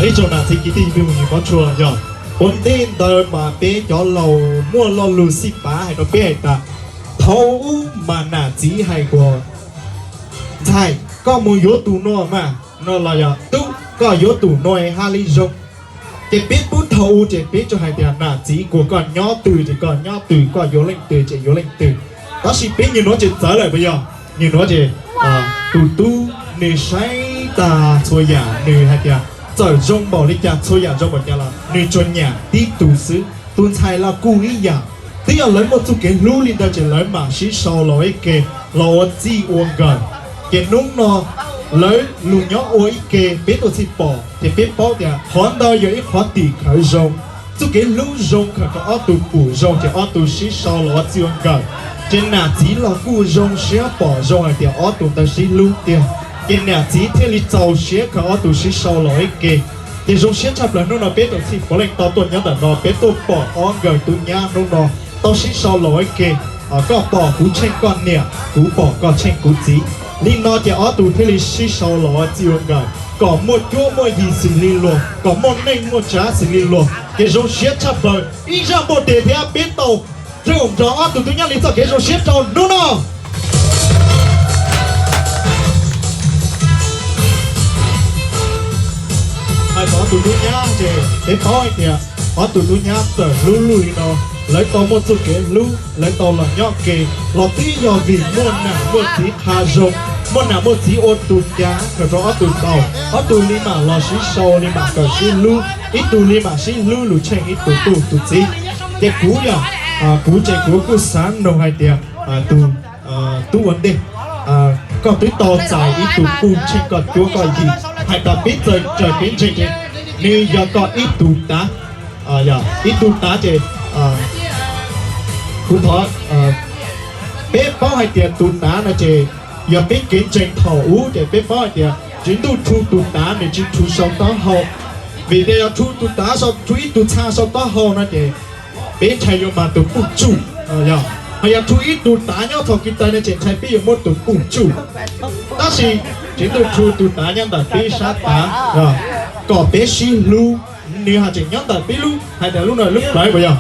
Ib tsoom nam txiv kwv tij phooj ywg hmov tshua, yog ua ntej ntawd mas peb cov laus muaj lo lus xij pav hais rau peb hais tias, thaum ub mas nam txiv hais tias, ntxhais, koj mus yuav tus no mas, no los yog tub, koj yuav tus no haj li zoo. Ces peb pub thaum ub ces peb tsuas hais tias nam txiv kuas koj nyob twg ces koj nyob twg, koj yuav leej twg ces yuav leej twg. Tab sis peb nyuag nuav ces txawv lawm puas yog? Nyuag nuav ces tus tub nws saib tag txhua yam, nws hais tias txawm zoo npaum li cas, txhua yam zoo npaum cas los nws tsuas nyiam tib tug xwb. Tus ntxhais los kuj ib yam, twb yog lawv muaj txuj kev hlub li ntawd ces lawv mam sib sau los ua ib ke, los ua txij ua nkawm. Ces hnub no lawv lug nyob ua ib ke, peb tuaj txhij pom ces peb paub tias qhov ntawd yog ib qhov tim khawv zoo. Txuj kev hlub zoo khaws rau ob tug pum zoo ces ob tug sib sau los ua txij ua nkawm. Ces nam txiv los kuj zoo siab pom zoo hais tias ob tug ntawd sib hlub tiag, ces nam txiv thiaj li txaus siab khaws ob tug sib sau los ib ke. Ces zoo siab tshaj plaws hnub no peb tuaj txhij puav leej tau tuaj nyob ntawm no, peb tuaj pom ob nkawm tub nyab hnub no tau sib sau los ib ke. Koj pom kuv tsheej koj niam, kuv pom koj tsheej kuv txiv. Li no ces ob tug thiaj li sib sau los ua txij ua nkawm kom muaj cuab muaj yig xws li luag, kom muaj neej muaj tsav xws li luag. Ces zoo siab tshaj plaws, ib zaj npauj tes thiab peb tau nrog ob tug tub nyab li txoj kev zoo siab rau hnub no. Hais txog ob tug tub nyab ces peb paub hais tias ob tug tub nyab txawm hlub luj li no, lawv tau muaj txuj kev hlub, lawv tau los nyob ke los twb yog vim muaj nam muaj txiv qha zoo, muaj nam muaj txiv ua tus cav khaws rau ob tug tau, ob tug li mam los sib sau li mam kawm sib hlub, ib tug li mam sib hlub lug tsheej ib tug tub tug txiv. Ces kuv yog, kuv ces kuv kuj xav noog hais tias tus tub ua ntej, koj twb tau txais ib tug puj tsheej koj cuab koj yig, hais tas peb txawm raws kev ntseeg ces nws yog koj ib tug tav, ib tug tav ces kuv thov, peb paub hais tias tus tav no ces yog peb kev ntseeg thaum ub ces peb paub hais tias Tswv Ntuj rhu tus tav nws tsis rhu sau taub hau, vim tias yog rhu tus tav, rhu ib tug txha sau taub hau no ces peb ntshai yuav mag tus puj tsuj, ho yog rhu ib tug tav nyob thaum kis taw no ces ntshai peb yuav muab tus puj tsuj. Tab sis Tswv Ntuj rhu tus tav nyob ntawm peb sab tav kom peb sib hlub. Nws ho tseem nyob ntawm peb lub, hais tias lub no lub plawv puas yog?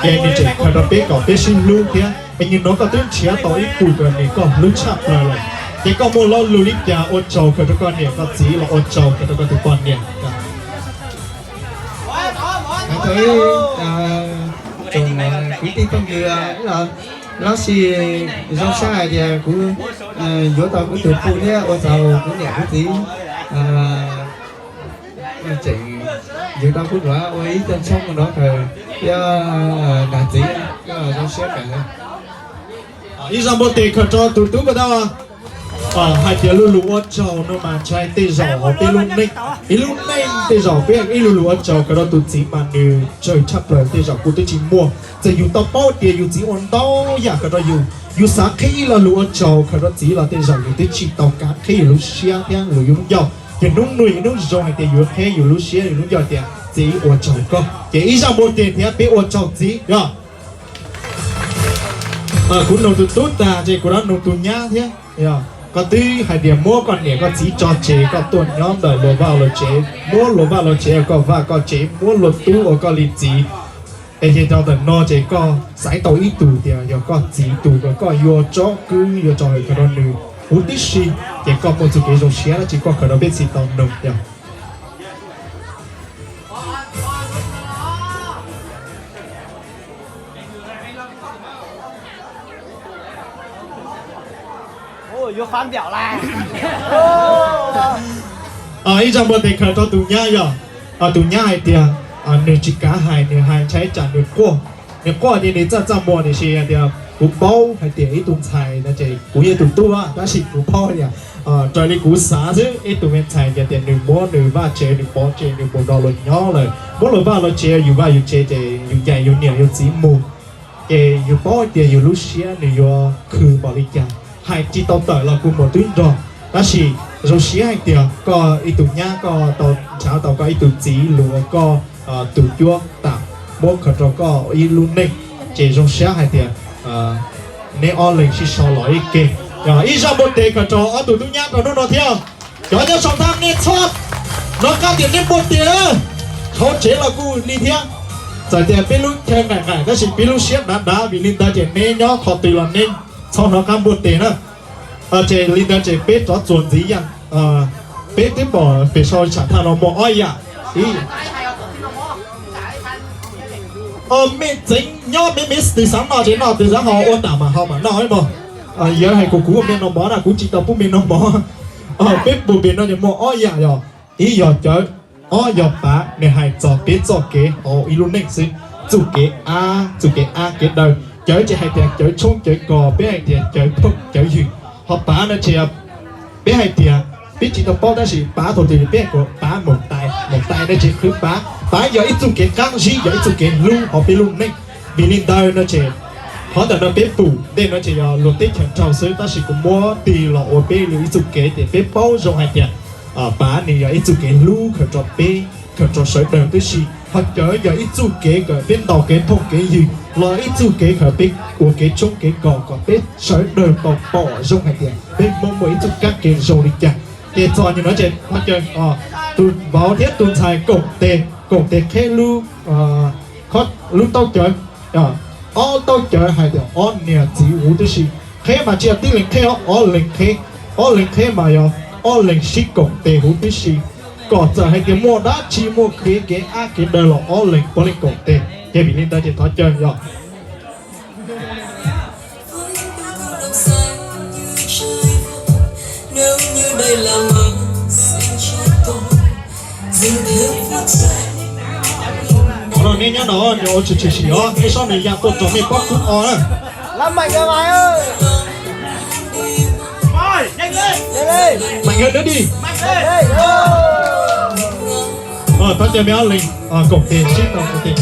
Ces nws tseem khaws rau peb kom peb sib hlub thiab. Es nyuag nuav koj twb nrhiav tau ib tug kws nws koj hlub tshaj plaws lawm, ces koj muaj lo lus li cas ua tsaug khaws rau koj niam koj txiv los ua tsaug khaws rau koj tus poj niam? Tsoom kwv tij phooj ywg, tab sis zoo sab hais tias kuv yuav tau kuv tus puj thiab ua tsaug kuv niam kuv txiv. Tseem yug tau kuv luav ua ib tug tshoob no khaws thiab, nam txiv, zoo siab kawg. Ib zag npau tes khaws rau tus tub puas tau? Hais tias lo lus ua tsaug no mas ntshai tej zaum hauv peb lub neej, ib lub neej tej zaum peb ib lo lus ua tsaug khaws rau tus txiv mas nws tsawg tshaj plaws tej zaum kuv twb tsis muaj. Txawm yus tau paub tias yus txiv ua ntau yam khaws rau yus, yus xav qhib ib lo lus ua tsaug khaws rau txiv los tej zaum yus twb tsis tau kav qhib yus lub siab thiab lus yub ncauj. Ces hnub nuav yog hnub zoo hais tias yus qhib yus lub siab yus lub ncauj tias txiv ua tsaug koj. Ces ib zag npau tes thiab peb ua tsaug txiv yog. Kuv nug tus tub tag ces kuv rov nug tus nyab thiab. Koj twb hais tias muab koj niam koj txiv tso tsev koj tuaj nyob ntawm luag vaj luag tsev, muab luag vaj luag tsev ua koj vaj koj tsev, muab luag tub ua koj li txiv. Es ces rau ntawm no ces koj xaiv tau ib tug tias yog koj txiv tus uas koj yuav tsob kwb yuav tso hawm khaws rau nws huv tib si, ces koj muaj txuj kev zoo siab dab tsi koj khaws rau peb txhij tau noog yog? Ib zag npau tes khaws rau tus nyab yog, tus nyab hais tias nws tsis kav hais, nws hais ntshai tsam nws quaj, nws quaj ces nws txaj txaj muag, tiam sis hais tias kuv paub hais tias ib tug ntxhais no ces kuv yog tus tub tab sis kuv paub tias raws li kuv xav xwb ib tug me ntxhais yog tias nws muab nws vaj tsev nws pov tsev nws mus nrog luag nyob lawm, muab luag vaj luag tsev yus vaj yus tsev ces yus ncaim yus niam yus txiv mus, ces yus paub hais tias yus lub siab nws yuav khwv npaum li cas. Hais tsis tau tawm los kuv mus twb nrog, tab sis zoo siab hais tias koj ib tug nyab koj tau nrhav tau koj ib tug txiv lus uas koj tus cuab tam muab khaws rau koj ib lub neej, ces zoo siab hais tias neb ob leeg sib sau los ib ke. Ib zag npau tes khaws rau ob tug tub nyab rau hnub no thiab. Cov nyob saum thab nej txhob Hnov qab tias neb npuaj tes na, hauv tsev los kuj li thiab. Txawm tias peb lub chaw nqaim nqaim tab sis peb lub siab dav dav, vim li ntawd ces neb nyob qhov twg los neb txhob hnov qab npuaj tes na. Ces li ntawd ces peb rov txuas ntxiv yam, peb twb pom pem sau tsham thaj no muaj ob yam. Ib, mej txeev nyob mej, mej twg xav noj ces noj, twg xav ho ua nram mas ho mam noj mog. Yog hais kuv, kuv ua me noj mov na, kuv tsis tau pub me noj mov. Peb pum pem no ces muaj ob yam yog, ib yog cawv, ob yog pav, nws hais txog peb txoj kev hauv ib lub neej xwb, txuj kev ab, txuj kev ab kev daw. Cawv ces hais tias cawv tshoob cawv kos, peb hais tias cawv phooj cawv ywg. Ho pav no ces peb hais tias, peb tsis tau paub tab sis pav thaum twg peb hais kom pav mus tais, mus tais no ces qhwv pav. Pav yog ib txuj kev qaab zib, yog ib txuj kev hlub hauv peb lub neej. Vim li ntawd no ces qhov ntawm no peb pum ntej no ces yog luag teb chaws raug xwb, tab sis kuv muab tig los ua peb li ib txuj kev ces peb paub zoo hais tias pav nws yog ib txuj kev hlub khaws rau peb, khaws rau sawv daws tib si. Ho cawv yog ib txuj kev kom peb ntaus kev phooj kev ywg los ib txuj kev kom peb ua kev tshoob kev kos kom peb sawv daws tau pom zoo hais tias peb Hmoob muaj ib txuj kab ke zoo li cas. Ces txog nim no ces qhov chaw, tus vauv thiab tus ntxhais koom tes, koom tes qheb lub, lub taub cawv, ob taub cawv hais tias ob niam txiv huv tib si. Qheb mas tsis yog tib leeg qheb, ob leeg qheb, ob leeg qheb mas yog ob leeg sib koom tes huv tib si, kom txawm hais tias muaj dab tsi muaj kev kev ab kev daw los ob leeg puav leej koom tes. Ces vim li ntawd ces thov caw yog Qhov no neb nyob no ua tshwm tshwm sim os, neb sob nws ya tuaj rau mej pob kub o na. Maim nkawd dib dig. Thov caw mej ob leeg koom tes sib koom tes.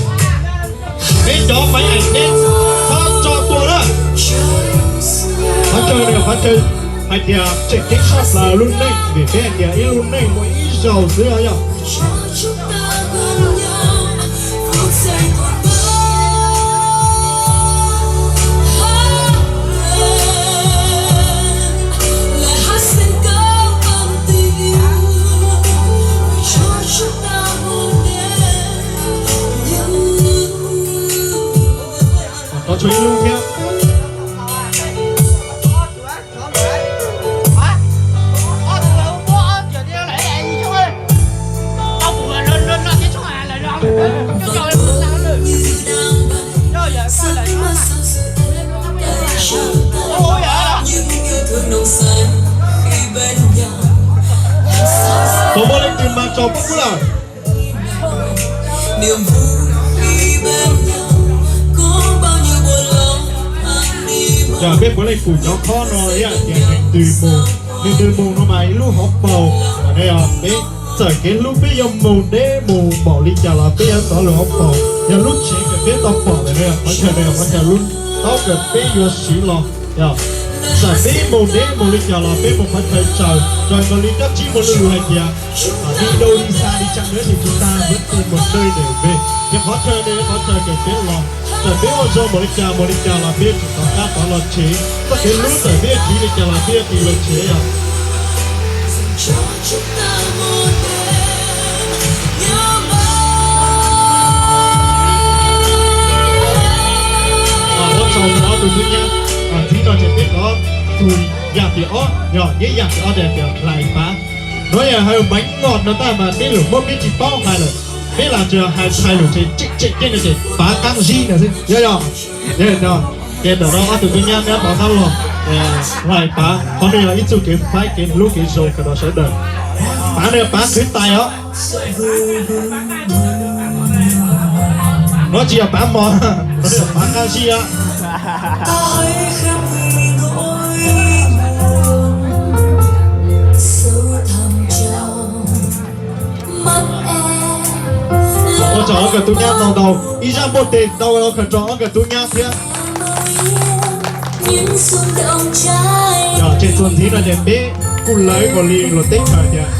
Peb cov maiv eem neb txhob tso tua na. Qhov chaw no yog qhov chaw hais tias tseem ceeb tshaj plaws lub neej, vim peb hais tias ib lub neej muaj ib zaug xwb os yog. Tov tshuav ib lub thiab. Tau muaj leej twg mas tso pob kub lawm. Yog peb puav leej pum cov khob no ib yam tias nws twg mus, nws twg mus no mas ib lub hauv paus. Peb txawm kev hlub peb yuav mus deb mus npaum li cas los peb yuav rov lwm hauv paus. Yog lub tsev kws peb tau pom ntawm no yog qhov chaw, no yog qhov chaw lub taub kws peb yuav siv los. Txawm peb mus deb mus li cas los peb mus qhov chaw tsaws, raws nkaus li kab tsib muaj lub lus hais tias, đi đâu đi xa đi chăng nữa thì chúng ta vẫn tìm một nơi để về. Yog qhov chaw no yog qhov chaw kws peb los, txawm peb ua zoo npaum li cas mus li cas los peb tseem rov qab rov los tsev. Txoj kev hlub txawm peb tsiv li cas los peb yuav tsiv los tsev yog. Ua tsaug rau ob tug tub nyab, txij no ces peb rov txug yam tim ob, yog yeb yam tim ob tias hlais pav. Nuav yog hawm meev ngom no tab mas peb lug muab peb tsis paub hais lawm, peb lam tsuas hais txhais lus tseem ceeb no ces pav qaab zib no xwb yog. Ces ntawm no ob tug tub nyab neb rov qab los hlais pav, qhov no yog ib txuj kev faib kev hlub kev zoo kawg rau sawv daws. Pav no yog pav qhwv tais os. Nuav tsis yog pav mos, nuav yog pav qaab zib os. Ua tsaug ob nkawd tub nyab ntau ntau, ib zaj npuaj teg ntau ntau kawg rau ob nkawd tub nyab thiab. Yog tseem txuas ntxiv no ces peb kuj lawv nkaus li luag teb chaws tias,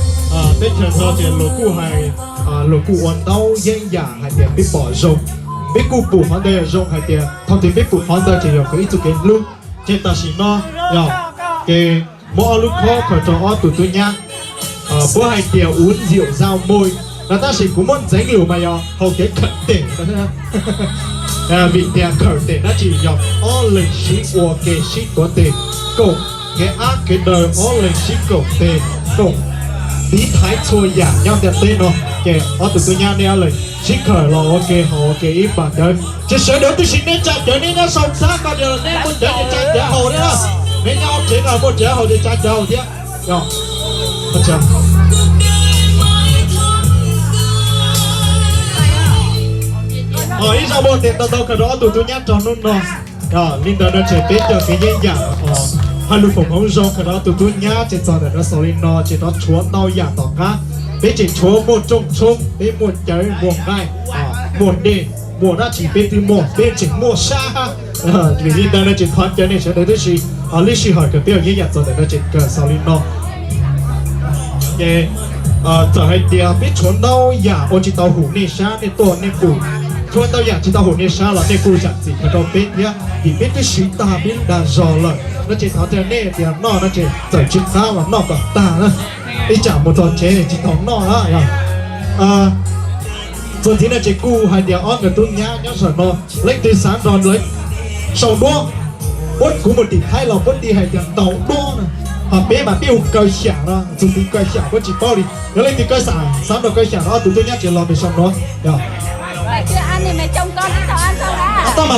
teb chaws no ces luag kuj hais, luag kuj ua ntaub yeeb yam hais tias peb pom zoo, peb kuj pum qhov ntawd yog zoo hais tias thaum twg peb pum qhov ntawd ces yog kawg ib txuj kev hlub. Ces tam sim no yog ces muab ob lub khob khaws rau ob tug tub nyab, Kuv hais tias uống rượu giao môi no tab sis kuv muab ntxeev lus mas yog hau kev khawm tes. Vim tias khawm tes dab tsi yog ob leeg sib ua ke sib tuav tes, koom kev ab kev daw ob leeg sib koom tes, koom tiv thaiv txhua yam nyob ntiaj teb no. Ces ob tug tub nyab nej ob leeg sib khawm los ua ke haus ua ke ib pas cawv. Ces sawv daws twb sim nej tsa cawv nej nyob saum xab ko ces nej muaj cawv ces tsa cawv haus thiab na. Nej nyob tsev no muaj cawv haus ces tsa cawv haus thiab. Ib zaj muaj tes tau tau kawg rau ob tug tub nyab rau hnub no. Li ntawd no ces peb cov kev yeeb yam hais lus foom hmoov zoo kawg rau ob tug tub nyab ces txog ntawm no xaus li no ces rov tshuav ntau yam tom qab. Peb tseem tshuav muaj rooj tshoob, peb muaj cawv muaj nqaij, muaj dej, muaj dab tsi peb twb muaj, peb tseem muaj sab. Vim li ntawd no ces thov caw nej sawv daws tib si, lub sij hawm kawg peb ua yeeb yam txog ntawm no ces kawg xaus li no. Ces txawm hais tias peb tshuav ntau yam ua tsis tau hum nej sab nej tuaj nej kuj, tshuav ntau yam tsis tau hum nej sab los nej kuj zam txim kawg rau peb thiab vim peb twb siv tag peb dag zog lawm no ces thov caw nej tias noj no ces txawm tsis qab los noj kom tag na. Ib tsam mus txog tsev tsis tau noj na. Txuas ntxiv no ces kuj hais tias ob nkawd tub nyab nyob saum no leej twg xav nrog lawv sau duab, puab kuv mus tim Thaib los puab tig hais tias ntaus duab na, ho peb mas peb hu kaw xyam no, txuas ntxiv kaw xyam puab tsis paub li. Yog leej twg kaw xyam xav nrog kaw xyam no ob tug tub nyab ces los ntawm saum no. Tab mas